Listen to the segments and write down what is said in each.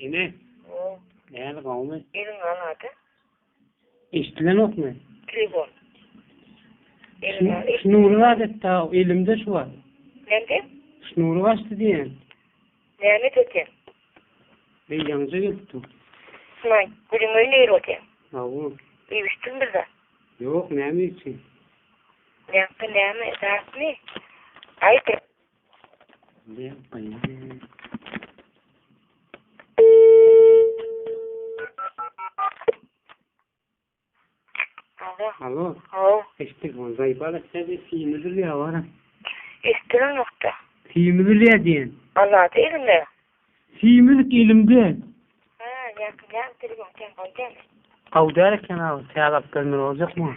Ene. Näme gowmy? Eliňe al ady. Eşdilenokmy? Telefon. Eliňe al. Şnury zat etdi elimde şu wagt. Näme? Şnury gaçdy diýen. Näme etýän? Men ýaňja gelipdim. Maý, gülüň öýüne girip otyryn. Hawa. Iýip-içdiň bir zat? Ýok, näme içeýin? Näme, näme, zatmy? Aýt. Alo. Alo. Hawa. Eşitdik, ol zaýbal etdi, simi dürýär wara. Eşdilen nokta. Simi dürýär diýen. Allah elimde. Similik elimde. Ha, ýa-da näme telefon sen goýdun. Gawdar eken abi, täze alyp gelmeli boljakmy?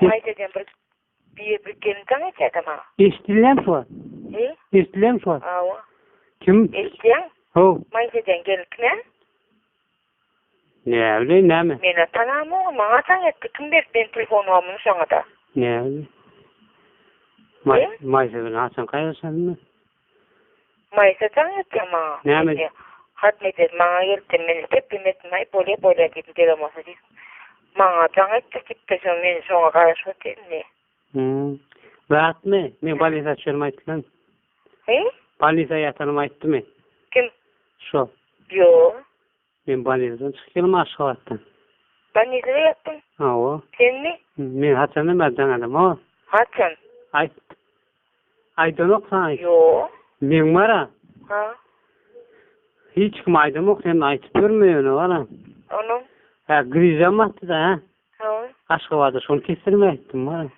Aýt edýän bir Bir bir gelin jaň etýärdi maňa. Eşdilýämi şu wagt? He? Eşdilýämi şu wagt? Hawa. Kim? Eşidýäň? How. Maýsa diýen gelin kim-ä? Näbileýin näme? Men-ä tanamok, maňa jaň etdi. Kim berdi meniň telefon nomyny şoňa-da? Näbileýin. Maý Maýsa bilen haçan gaýraşandym men? Maýsa jaň etýär maňa. Näme? Hat medet maňa gelipdir. Men gepim etdim. Aý bolýa bolýa diýdim. Degem bolsa diýdim. Maňa jaň etdi diýipdir. Şo men şoňa garaşyp otyryn indi. Hmm. Zatmy? Men bolnisa düşenim aýtdymy? He? Bolnisa ýatanym aýtdymy? Kim? Şo. Ýok. Men bolnisadan çykyp geldim Aşgabatdan. Bolnisada ýatdyň? Hawa. Senmi? Men haçandan bäri jaň edemok. Haçan? Aýt. Aýdanok saňa. Ýok. Meň bar-a. Ha. Hiç kim aýdamok, sen aýtyp ýörme ýöne bar-a. Onuň? Hä, grižam batdy-da, hä? Hawa. Aşgabada şony kesdirme aýtdym bar-a.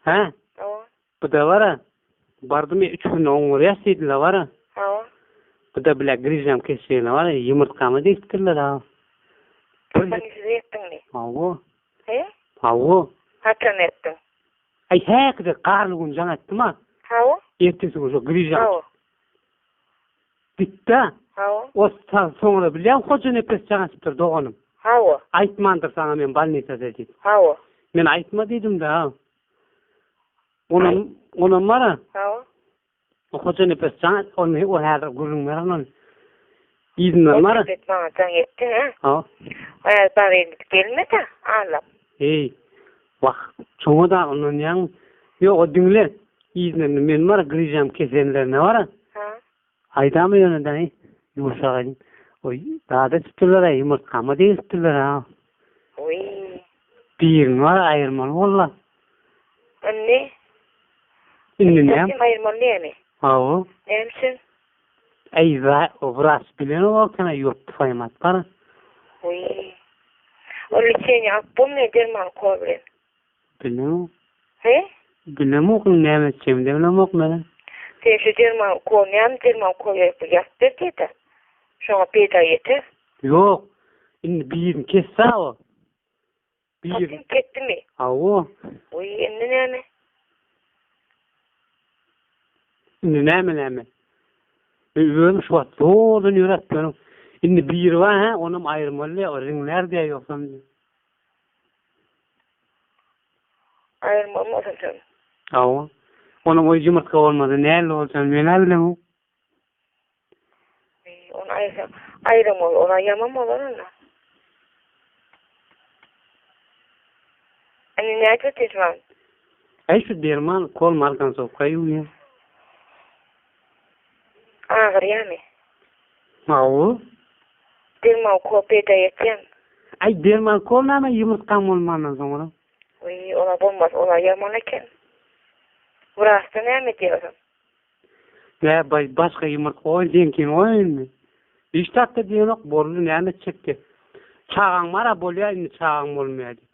Hä? Hawa. Bu-da bar-a. Bardym, üç günde oňarýas diýdiler bar-a. Hawa. Bu-da bile grižam kesjegine bar-a, ýumurtgama degipdirler-a. Bolnisada ýatdyňmy? Hawa. He? Hawa. Haçan ýatdyň? Aý häkide garly gün jaň etdim-a. Hawa. Ertesi gün şo grižam. Hawa. Gitdi-ä. Hawa. O soňra bilýäň Hojanepes jaň etipdir doganym. Hawa. Aýtmandyr saňa men bolnisada diýip. Hawa. Men aýtma diýdim-de. Onam onam bar-a. Hawa. Hojanepes jaň et, ony o häzir gürrüň beren ony. Yzyndan bar. Hojanepes maňa jaň etdi, hä? Hawa. Häzir bar indi gelmedi, Allap. Eý, wah, şoňa da ynanýaňmy? Ýok, o diňle. Yzyndan men bar, grižam kesenlerine bar. Ha. Aýdamy ýöne daýy, ýumşak aýdym. Oý, zada çypdylar-aý, ýumurtgama degipdirler-a. Oý. Birini bar aýyrmaly boldy. Indi? Indi näme? Kim aýyrmaly näme? Hawa. Näme üçin? Äý, o wraç bilenok eken-aý, ýok twaýmat bar. Oý. Ol lečeniýe alyp bolmaýar derman ukol bilen. Bilemok. He? Bilemok, indi näme etjegimi-de bilemok men. Sen şu derman ukol näme derman ukol gerek bul ýazyp ber diýdi. Şoňa peýda ýeter. Ýok. Indi birini kesse o. Bir. Kim ketdimi? Hawa. Oý, indi näme? Indi näme näme? Men özüm şu wagt zordan ýöräp ýörün. Indi biri bar hä, onam aýyrmaly, o riňlär diýýär ýogsam. Aýyrmaly bolsa sen. Hawa. Onuň o ýumurtga bolmasa näle boljagyny men-ä bilemok. Ony aýyrsaň, aýram ol, ol ýaman bolar onda. Indi näçe teşman? Äý şu derman kol margansowka ýuwýan. Agyrýamy? Hawa. Derman kol peýda etýämi? Äý derman kol näme ýumurtgaň bolmandan soňra? Wiý, ola bolmaz, ola ýaman eken. Wraçda näme diýýär? Nä baý başga ýumurtga goý seňkini goý indi. Hiç zatda diýenok boldy näme etjek diýip. Çagaň bara bolýa indi çagaň bolmaýa diýip.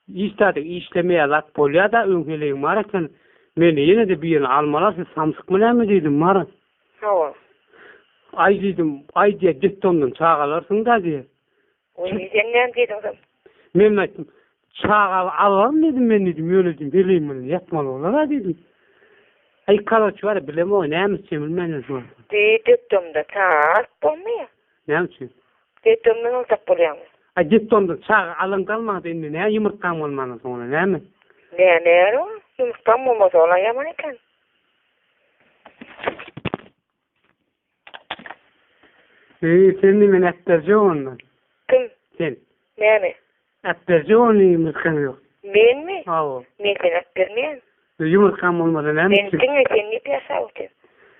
Hiç zady işlemeýä zat bolýada öň heleýiň bar eken. Meni ýene-de birini almalar siz samsykmy näme diýdim bara. Hawa. Aý diýdim aý diýä detdomdan çaga alarsyňda diýä. Oý, sen näme diýdiň soň? Men aýtdym, çaga alaryn diýdim men diýdim, ýöne diýdim, heleýim bilen ýatmaly bolar-a diýdim. Aý, karoçe bar, bilemok, näme etjegimi bilmän ýörün şu wagt. Diý, detdomda çaga alyp bolmaýar. Näme üçin? Detdomdan aljak bolýaňmy? Aý, detdomdan çaga alaňda almaňda indi näme ýumurtgaň bolmandan soňra näme? Näme ýeri ol? Ýumurtgaň bolmasa ol-a ýaman eken. Eý, sen men äpberjek ondan. Kim? Sen. Näme? Äpberjek ony ýumurtgaň ýok. Menmi? Hawa. Men seni äpbermeýän. Ýumurtgam bolmasa näme Men diňe sen diýip ýaşap otyryn.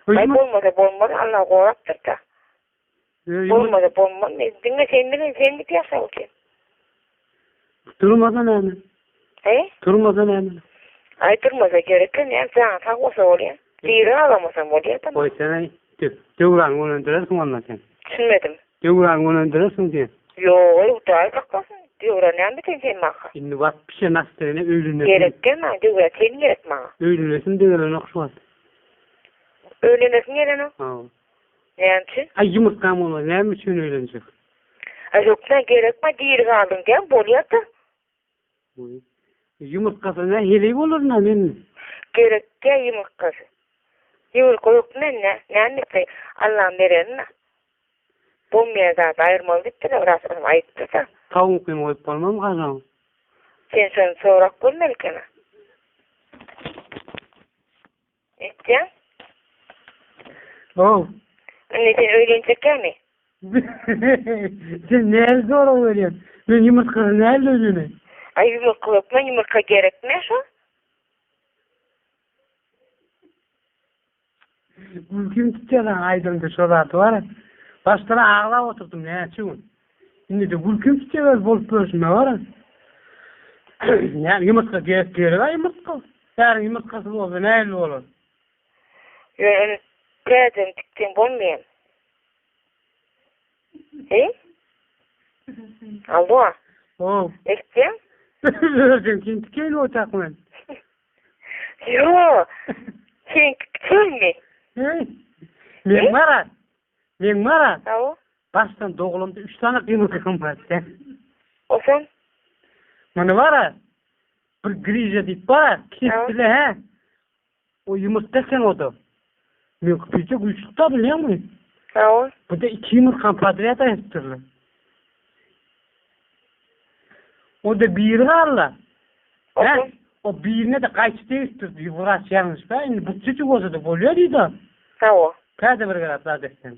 Aý bolmasa bolmaz, Allah gorapdyr-da. Bolmasa bolmaz, men diňe sen bilen sen diýip ýaşap otyryn. Durmasa näme? He? Durmasa näme? Aý durmasa gerek näme, janyň sag bolsa bolýar. Diri galamasam bolýar da. Goý sen döwran gönendirersiň onda sen. Düşünmedim. Döwran gönendirersiň diýen. Ýok, Hudaý saklasyn. Döwran näme bitin sen maňa? Indi wagt pişen astyna öýlenesin. Gerek däl maňa döwran, sen gerek maňa. Öýlenesim de gelenok şu wagt. Öýlenesiň gelenok? Hawa. Näme üçin? Aý ýumurtgam bolmaz, näme üçin öýlenjek? Aý hökman gerekmi diri galdyň diýen bolýar-da. Ýumurtgasy nä heleý bolar nä men? Gerek däl ýumurtgasy. Ýumurtga hökman nä, näme etse Allaň bereni-dä. Bolmaýan zady aýyrmaly diýipdir-de biraz olam aýypdyr-da. Tawuklyny goýup bolmazmy gazan? Sen şony sorap görmeli ekeniň. Etýäň? How. Indi sen öýlenjekkämi? Sen näli sorag berýäň? Men ýumurtgasy näli öýleneýin? Aý ýumurtga hökman ýumurtga gerekmi şo? Gülkim tutýar saňa aýdamda şo zat bar. Başdan aglap oturdym näçe gün. Indi-de gülkim tutýar öz bolup görşüme bar. Näme ýumurtga gerek gerek-ä ýumurtga. Äriň ýumurtgasy bolsa nähili bolar? Ýöne ony täzeden tikseň bolmaýar. Heý? Allo. How. Eşitýäň? Özüm kim tikeýin otak men? Ýok. Sen tikseňmi? Heý. Men bar. Men bar. Hawa. Başdan doglamda üç sany gymyldygym bar. Osan? Muny bar. Bir grija diýip bar. Kesdile hä. O ýumurtga eken o-da. Men güýçli güýçli-da bilýäňmi? Hawa. Bu-da iki ýumurtgany podrýad aýrypdyrlar. O-da biri galdy. Hä? O birine-de gaýçy degipdir diýip, wraç ýalňyşdy. Indi butjajyk bolsa-da bolýar diýdi. Hawa. Täze bir gezek zat etseň.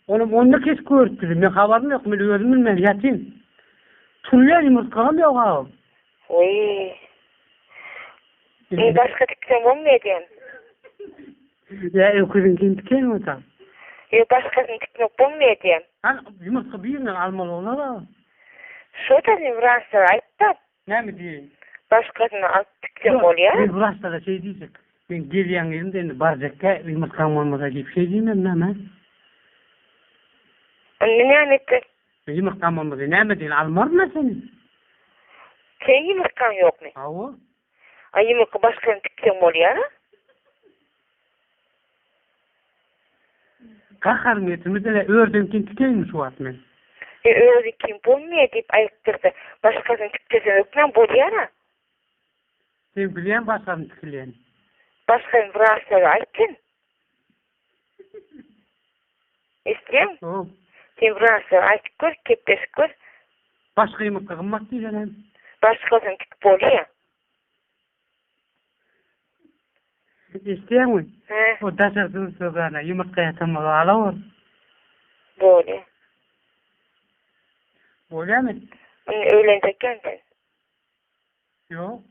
Onam onda kesip görüpdir. Men habarym ýok, men özüm bilmän ýatyn. Turýan ýumurtgam ýok agam. Wiý. Indi başga tikseň bolmaýar diýen. Ýa öküziňkini tikeýin bolsa. Ýok başgasyny tikmek bolmaýar diýen. Hany ýumurtga birinden almaly bolar agam. Şo-da sen wraçlara aýt-da. Näme diýeýin? Başgasyny alyp tikseň bolýar. Men wraçlara şeý diýjek. Men gelýän ýerimde indi barjakka ýumurtgaň bolmasa diýip şeý diýmem näme? Indi näme etjek? Ýumurtgam bolmasa näme diýen almaryn a seni. Seň ýumurtgaň ýokmy? Hawa. A ýumurtga başgasyny tikseň bolýar a? Gaharyň getirmesene ördeňkini tikeýinmi şu wagt men? E özüňkini bolmaýar diýip aýypdyrda başgasyny tikdirseň hökman bolýar a? Sen bilýäň başgasyny tikilýäni. Başgasyny wraçlara aýt sen. Eşitýäň? Hawa. Sen wraçlara aýtyp gör, gepleşip gör. Başga ýumurtga gymmat diýsenem. Başgasyny tikip bolýar. Eşitýäňmi? Hä. O daşary dursa ýumurtga ýatan bolsa alawor. Bolýar. Bolýarmy? Indi öýlenjekkäň sen. Ýok.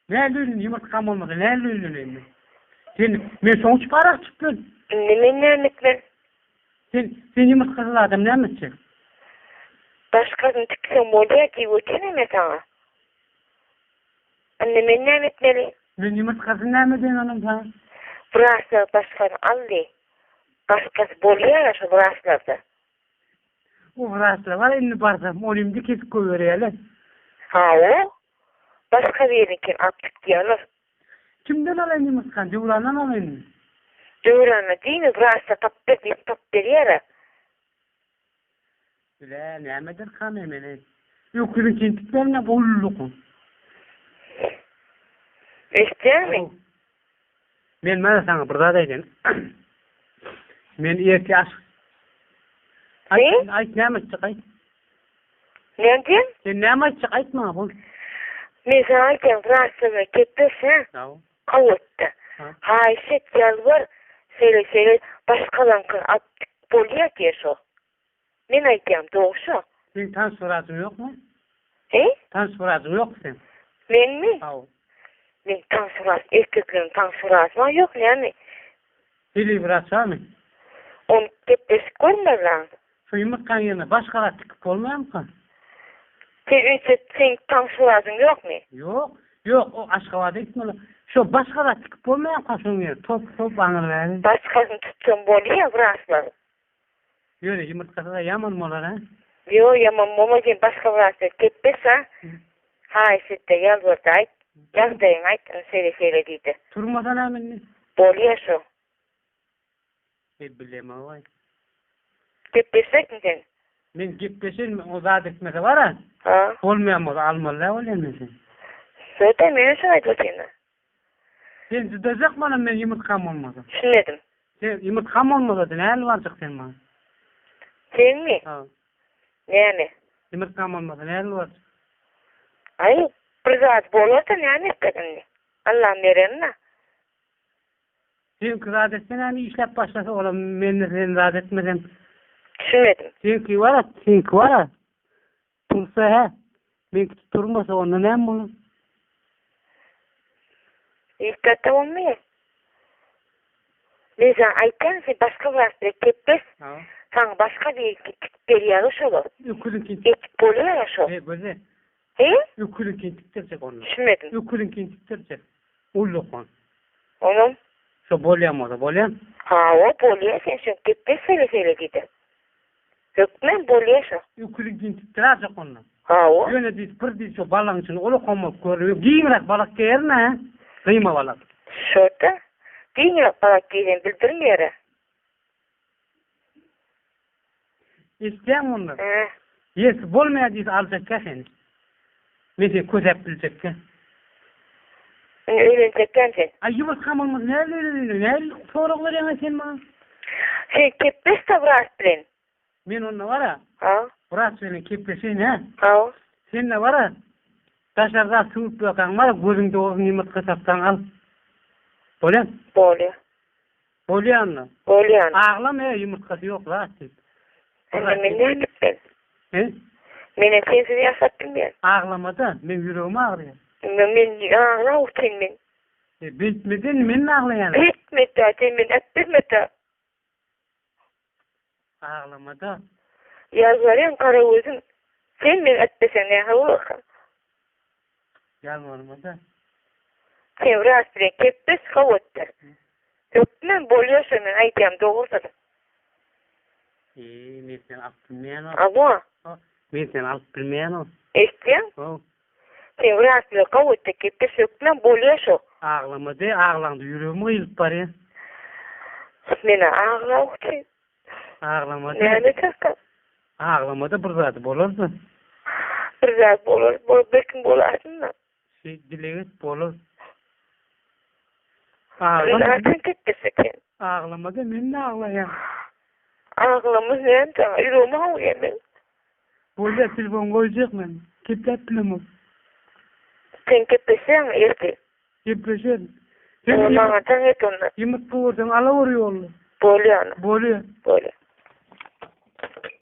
Näle öýlen, ýumurtgam bolmasa näle öýleneýin men? Sen, men şoň üçin arak içipdim. Indi men näme etmeli? Sen, sen ýumurtgasyz adam näme etjek? Başgasyny tikseň bolýar diýip otyryn men saňa. Indi men näme etmeli? Men ýumurtgasyz näme edeýin onam saňa? Wraçlar başgany al diý. Başgasy bolýar-a şo wraçlarda. O wraçlar bar indi barsam, ony indi kesip goýberýärler. Hawa. Başga biriniňkini alyp çykýarlar. Kimden alaýyn ýumurtgany? Döwrandan alaýynmy? Döwrana diýme, wraçlar tapyp ber diýip tapyp berýär-ä. Bile, nämedir kamy meni. Öküziňkini tikberme, gowlulyk. Eşitýäňmi? Men mana saňa bir zat aýdaýyn. Men ertir aş Aýt, aýt näme aýtjak aýt. Näme diýýäň? Sen näme aýtjak aýt maňa bol. Men saňa aýtýan wraçlar bilen gepleş hä? Hawa. Kowatda. Haýyş et ýalbar, şeýle şeýle başgalaňkyny alyp tik bolýar diýýär şo. Men aýdýan dogry şo. Seň tans wrajyň ýokmy? He? Tans wrajyň ýokmy seň? Meňmi? Haw. Men tans wraç, erkekleriň tans wrajy ýok näme? Hili wraç barmy? Ony gepleşip görmeliň. Şu ýumurtgaň ýerine başga zat tikip bolmaýarmyka? Sen öýtse seň tans wrajyň ýokmy? Ýok. Ýok, o Aşgabada gitmeli. Şo başga zat tikip bolmaýarmyka şonuň ýerine? Top, top aňyr bäri. Başgasyny tutsaň bolýa wraçlar. Ýöne ýumurtgasy-da ýaman bolar a? Ýok, ýaman bolmaz, sen başga wraç bilen gepleş a. Haýyş et-de, ýalbar-da aýt. Ýagdaýyňy aýt, ine şeýle-şeýle diý-de. Turmasa näme indi? Bolýa şo. Eý, bilemog-aý. Gepleşjekmi sen? Men gepleşerin, o zat etmese bar-a. Ha. Bolmaýan bolsa almaly däl bolýan men seni. Şo-da, menem şoňa aýdyp otyryn-a. Sen jydajak maňa men ýumurtgam bolmasa. Düşünmedim. Sen ýumurtgam bolmasa nähili barjak sen maňa? Senmi? Ha. Näme? Ýumurtgam bolmasa nähili barjak? Aý, bir zat bolar-da näme etjek indi? Allaň berenine. Seňki zat etse näme işläp başlasa olam mende sen zat etmesem. Düşünmedim. Seňki bar-a, seňki bar-a. Tursa hä, meňki turmasa onda näme bolar? Hiç zat-da bolmaýar. Men saňa aýtýan, sen başga wraç bilen gepleş. Saňa başga bir tikip berýär şolar. Öküziňkini Etip bolýar şo. He, göze. He? Öküziňkini tikdirjek onda. Düşünmedim. Öküziňkini tikdirjek. Ullakan. Onam? Şo bolýan bolsa bolýan. Hawa, bolýar, sen şo gepleş şeýle-şeýle diýdi. Hökmän bolýa şo. Öküziňkini tikdirerjek onda. Hawa. Ýöne diýdi, bir diýdi şo balagyň içinde ulakan bolup görünýär. Giňräk balak geýerin-ä, gyýma balak. Şo-da. Giňräk balak geýseň bildirmeýär-ä. Eşidýäňmi onda? Hä. Ýesi bolmaýar diýse aljakka seni. Men seni kösäp biljekkä. Indi öýlenjekkäm sen. Aý ýumurtgam bolmasa nähili öýleneli? Nähili sorag berýäň-aý sen maňa? Sen gepleş-de wraç bilen. Men onda bar-a. Ha. Wraç bilen gepleşeýin, hä? Hawa. Sen-de bar-a, daşary zat söwüp ýörkäň bar-a, gözüňde bolsun ýumurtga tapsaň al. Bolýamy? Bolýa. Bolýa onda. Bolýa. Aglama, ýumurtgasy ýok zat diýip. Onda men näme etmeli? He? Menem sensiz ýaşap bilmeýän. Aglama-da, meň ýüregim agyrýar. Onda men aglap otyryn men. E, beýtmeden men aglaýan. Beýtme-de, sen meni äpberme-de. Aglamada. Ýalbarýan gara gözüm, sen meni ätmeseň nähili bolarka? Ýalbarmada. Sen wraç bilen kepbeş howatdyr. Hökman bolýa şo men aýdýan dogrudyr. Eý, men seni alyp bilmeýän. Alo. Men seni alyp bilmeýän. Eşitýäň? How. Sen wraç bilen howatdyr kepbeş hökman bolýa şo. Aglamady, aglaňda ýüregim gyýylyp barýa. Menä aglawuk üçin. Aglamady. Näme çakka? Aglamada bir zat bolardy. Bir zat bolar, bol belkim bolarsyň-da. Şeý dileg et bolar. Aglama. Zaten gitmese eken. Aglamada men de aglaýan. Aglamaz näme saňa ýüregim agyrýar meň. Bolýa telefon goýjak men. Gepläp bilemok. Sen gepleşýäňmi ertir? Gepleşerin. Sen maňa jaň et onda. Ýumurtga görseň alawur ýolda. Bolýa onda. Bolýa. Bolýa.